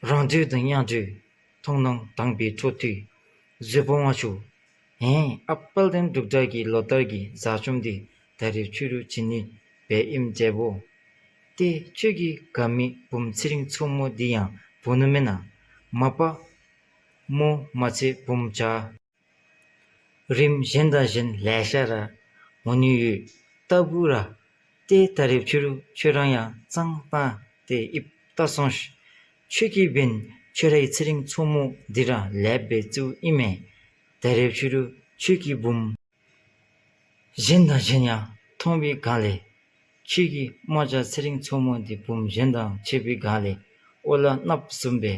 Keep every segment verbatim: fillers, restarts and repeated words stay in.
རང་འདོད་དང་གཡང་འདོད་མཐོང་སྣང་དང་པའི་འཕྲོ་མཐུད། བཟོད་པ་དབང་ཕྱུག། ཧེ་ཨ་དཔལ་ལྡན་འབྲུག་སྒྲ་གི་ལོ་ལྟར་གྱི་ཟ་ཆོམ་འདི་ད་རེས་ཕྱི་རུ་བྱིན་ནི་སྦེ་ཨིནམ་འདྲཝ། ཏེ་ཁྱོད་ཀྱིས་དགའ་མི་བུམོ་ཚེ་རིང་མཚོ་མོ་འདི་ཡང་འབུ་ནུག་མེན་ན། མ་པ་མོ་མ་ཚད་བུམོ་བྱ་རིམ་གཞན་དང་གཞན་ལེ་ཤ་ར་འོང་ནི་ཡོད་ལྟ་བུ་ར། ཏེ་ད་རེས་ཕྱི་རུ་ཁྱོད་ར་ཡང་གཙང་བཏང་སྟེ་ཨིབ་ལྟ་སོང་ཤིག། ཁྱོད་ཀྱིས་འབདན་ཁྱོད་རའི་ཚེ་རིང་མཚོ་མོ་འདི་ར་ལེགས་སྦེ་བཙུགས་ཨིན་མས། ད་རེས་ཕྱི་རུ་ཁྱོད་ཀྱིས་བུམོ་གཞན་དང་གཞན་ཡང་མཐོང་བའི་སྒང་ལས་ཁྱོད་ཀྱི་རྨ་བྱ་ཚེ་རིང་མཚོ་མོ་འདི་བུམོ་གཞན་དང་ཕྱད་པའི་སྒང་ལས་ཨོ་ལ་གནགཔོ་བཟུམ་སྦེ་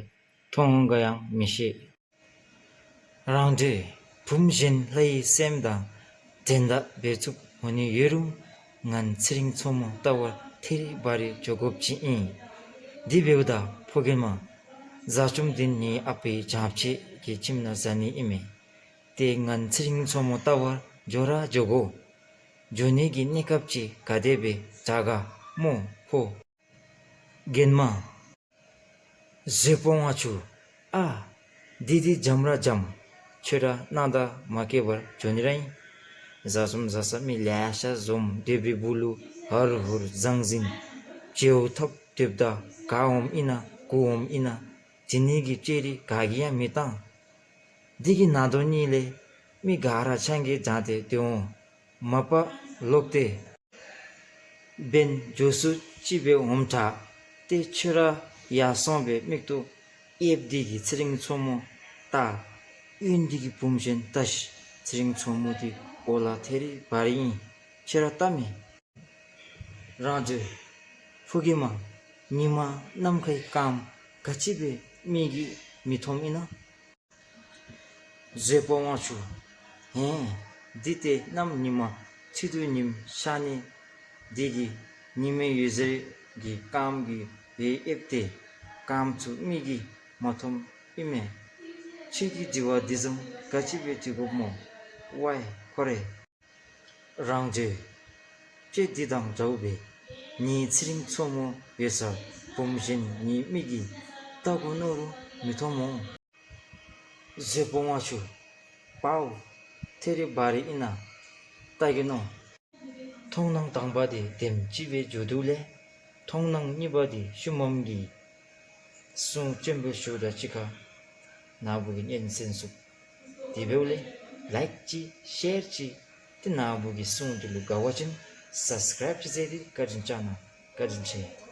མཐོང་འོང་ག་ཡང་མི་ཤེས། རང་འདོད་བུམོ་གཞན་ལྷ་ཡི་སྲསམོ་དང་འགྲན་ཟླ་འབད་ཚུགསཔ་འོང་ནི་ཡོད་རུང་ང་ཚེ་རིང་མཚོ་མོ་བལྟ་བར་ཐད་རི་བ་རི་འགྱོ་དགོཔ་ཅིག་ཨིན། དེ་འབདཝ་ད་ཕོ་རྒནམ། ཟ་ཆོམ་འདི་ནི་ཨ་པའི་བྱང་ཕྱད་ཀྱི་ཁྱིམ་ནང་ཟ་ནི་ཨིན་མས། ཏེ་ང་ཚེ་རིང་མཚོ་མོ་བལྟ་བར་འགྱོ་ར་འགྱོ་དགོ། འགྱོ་ནི་གི་གནས་སྐབས་ཅིག་ག་དེ་སྦེ་དྲག་ག་སྨོ་ཕོ་རྒནམ། བཟོད་པ་དབང་ཕྱུག། ཨ་འདི་འདི་འཇམ་ར་འཇམ། ཁྱོད་ར་སྣང་དག་མ་སྐྱེ་བར་འགྱོ་ནི་ར་ཨིན། ཟ་ཆོམ་ཟ་ས་མི་ལེ་ཤ་འཛོམས་སྡོད་པའི་སྦུག་ལུ་ཧར་ཧུར་ཟང་ཟིང་བྱེལཝ་འཐབ་སྡོདཔ་ད་ག་འོངམ་ཨིན་ན་གུ་འོངམ་ཨིན་ན་དེ་ནི་གི་ཅེ་རི་ག་གིས་ཡང་མི་བཏང་། འདི་གི་ནང་དོག་གཉིས་ལས་མི་ག་ར་ཆང་གིས་སྦྱངས་ཏེ་སྡོད་འོང་། མ་པ་ལོག་སྟེ་འབདན་མགྱོགས་སུ་ཅིག་སྦེ་འོངམ་དྲག། ཏེ་ཁྱོད་ར་ཡར་སོང་སྦེ་མིག་ཏོ་གཡསཔ་འདི་གིས་ཚེ་རིང་མཚོ་མོ་བལྟ། གཡོན་འདི་གིས་བུམོ་གཞན་བལྟ་ཤིག། ཚེ་རིང་མཚོ་མོ་འདི་ཨོ་ལ་ཐད་རི་བ་རི་ཨིན། ཁྱོད་ར་བལྟ་མས། རང་འདོད་ཕོ་རྒནམ། ཉིན་མ་ནམ་མཁའི་སྐརམ་ག་ཅི་སྦེ་མིག་གིས་མི་མཐོངམ་ཨིན་ན། བཟོད་པ་དབང་ཕྱུག། ཧེ་འདི་ཏེ་གནམ་ཉིན་མ་ཕྱི་དུ་ཉིམ་ཤར་ནི་འདི་གིས་ཉི་མའི་འོད་ཟེར་གྱིས་སྐརམ་གྱི་འོད་གཡསཔ་སྟེ་སྐརམ་ཚུ་མིག་གིས་མ་མཐོངམ་ཨིན་མས། ཁྱོད་ཀྱིས་དྲི་བ་འདི་བཟུམ་ག་ཅི་སྦེ་དྲི་དགོཔ་སྨོ། ཝའི་ཁོ་རེ། རང་འདོད། ཅེ་འདི་དང་འདྲཝ་སྦེ་ངེའི་ཚེ་རིང་མཚོ་མོ་ཡོད་སར་བུམོ་གཞན་ངེའི་མིག་གིས་བལྟ་དགོ་མནོ་རུང་མི་མཐོང་སྨོ། བཟོད་པ་དབང་ཕྱུག། པའོ། ཐད་རི་བ་རི་ཨིན་ན་བལྟ་གེ་མནོ། མཐོང་སྣང་དང་པ་འདི་དེམ་ཅིག་སྦེ་མཇུག་བསྡུ་ལས། མཐོང་སྣང་གཉིས་པ་འདི་ཤུལ་མམ་གྱི་སྲུང་ཆེན་པོ་ཞུཝ་ད་གཅིག་ཁར་ནཱ་བུ་གིས་སྙན་གསན་ཚུགས། དེ་འབདཝ་ལས་ལའིཀ་ཅིག་ཤེར་ཅིག་ཏེ་ནཱ་བུ་གི་སྲུང་འདི་ལུ་དགའ་བ་ཅིན་སབ་སི་ཀརའིབ་ཅིག་མཛད་དེ་བཀའ་དྲིན་བསྐྱང་གནང་། བཀའ་དྲིན་ཆེ།